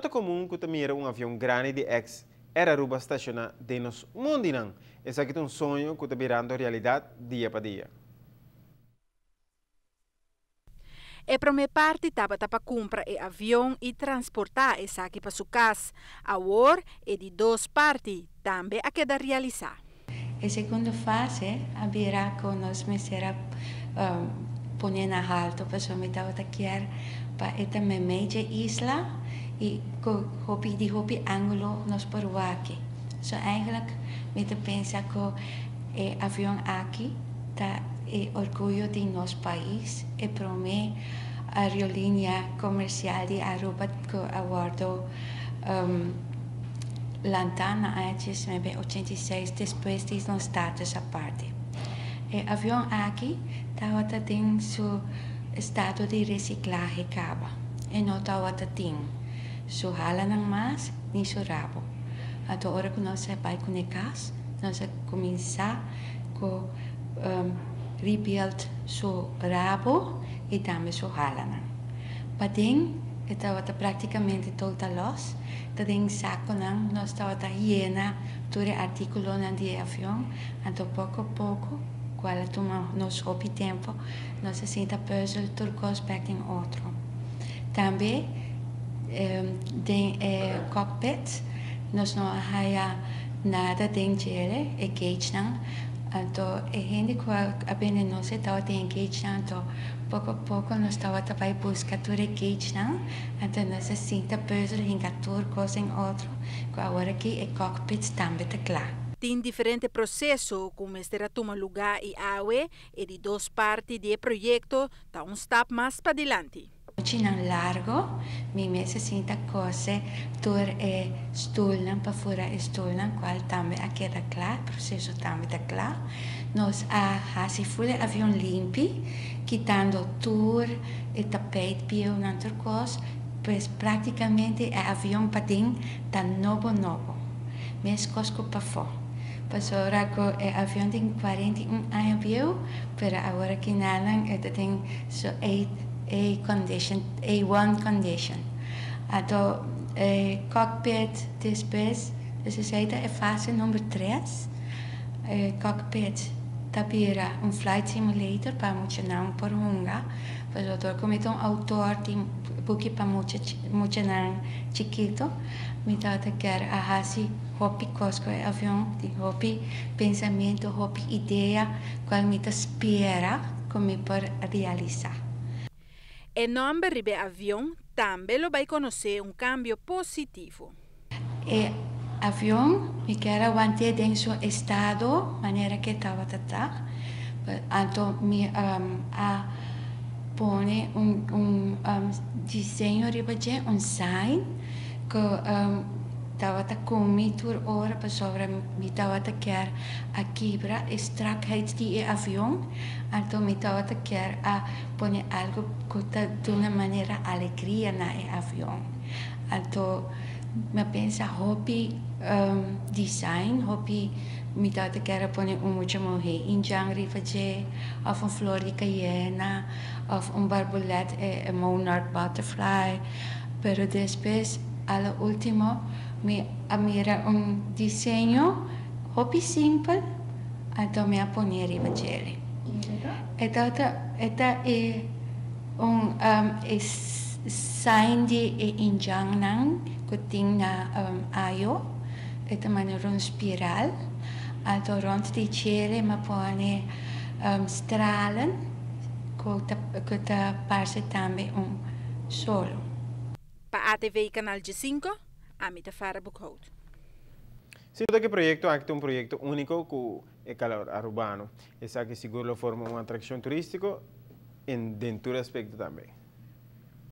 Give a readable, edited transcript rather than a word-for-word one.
No ta comun cu ta mira un avion grandi di ex Air Aruba staciona den nos mondinan. Esaki ta un soño cu ta birando realidad dia pa dia. E prome parti tabata pa cumpra e avion y transporta esaki pa su cas. Awor e di dos parti tambe a keda realisa. E segundo fase a bira cu nos mester a pone na halto pasobra mi tabata kier pa e ta meimei dje isla y cu hopi di hopi angulo nos por wak. So eigenlijk mi ta pensa cu e avion aki ta e orguyo di nos pais, e prome aerolinea comercial di Aruba cu a wordo lanta na aña 1986 despues di nos status aparte. E avion aki tabata den su estado di reciclahe caba. E no tabata tin su halanan mas ni su rabo. Anto ora cu nos a bay cu ne cas, nos a cuminsa cu rebuild su rabo y tambe su halanan. Paden e tabata practicamente total loss. Ta den saconan nos tabata yena tur e articulonan di e avion. Anto poco poco, cual a tuma nos hopi tempo, nos a sinta puzzel tur cos bek den otro. Tambe den e cockpit nos no a haya nada den djere, e gaugenan. Anto e hende cu a bende nos e tabatin e gaugenan, anto poco poco nos tabata bay busca tur e gaugenan, anto nos a sinta puzzel hinca tur cos den otro, cu awor aki e cockpit tambe ta cla. Tin diferente proceso cu mester a tuma luga y awe e di dos parti di e proyecto ta un stap mas padilanti. Nochinan largo, mi mes a sinta cose tur e stoelnan pa fura e stoelnan, cual tambe a keda cla, e proceso tambe ta cla. Nos a haci full e avion limpi, kitando tur e tapijt bieunan tur cos, pues practicamente e avion paden ta nobo nobo, mescos cu pafo. Pasobra cu e avion tin 41 aña bieu, pero awor kinanan e ta den su A condition, A1 condition. Anto e cockpit despues, dus esey ta e fase number 3. E cockpit ta bira un flight simulator pa muchanan por hunga. Pasobra cu mi ta un autor di buki pa muchanan chikito, mi tabata kier a haci hopi cos cu e avion, tin hopi pensamento, hopi idea cual mi ta spera cu mi por realisa. E nomber riba e avion tambe lo bay conoce un cambio positivo. E avion mi kier a want'é den su estado manera ke tabata ta. Anto mi a pone un diseño riba dje, un sign ku tabata ku mi tur ora pasobra mi tabata kier a kibra e strakheid di e avion. Anto mi tabata kier a pone algo ku ta duna manera alegria na e avion. Anto mi a pensa hopi design, hopi mi tabata kier a pone un mucha muhé indjan riba dje, òf un flor di kayena, òf un barbulet, e monarch butterfly. Pero despues, a lo último, mi a mira un diseño hopi simpel, anto mi a pone riba djele. E tabata, e ta e un e sign di e indjannan ku tin na Ayo. E ta manera un spiral. Anto rond di djele mi a pone stralen ku ta ku ta parse tambe un solo. Pa ATV Canal 5, ami ta Farah Boekhout. Sin duda cu e proyecto aki ta un proyecto unico cu e calor Arubano. Esaki sigur lo forma un atraccion turistico en den tur aspecto tambe.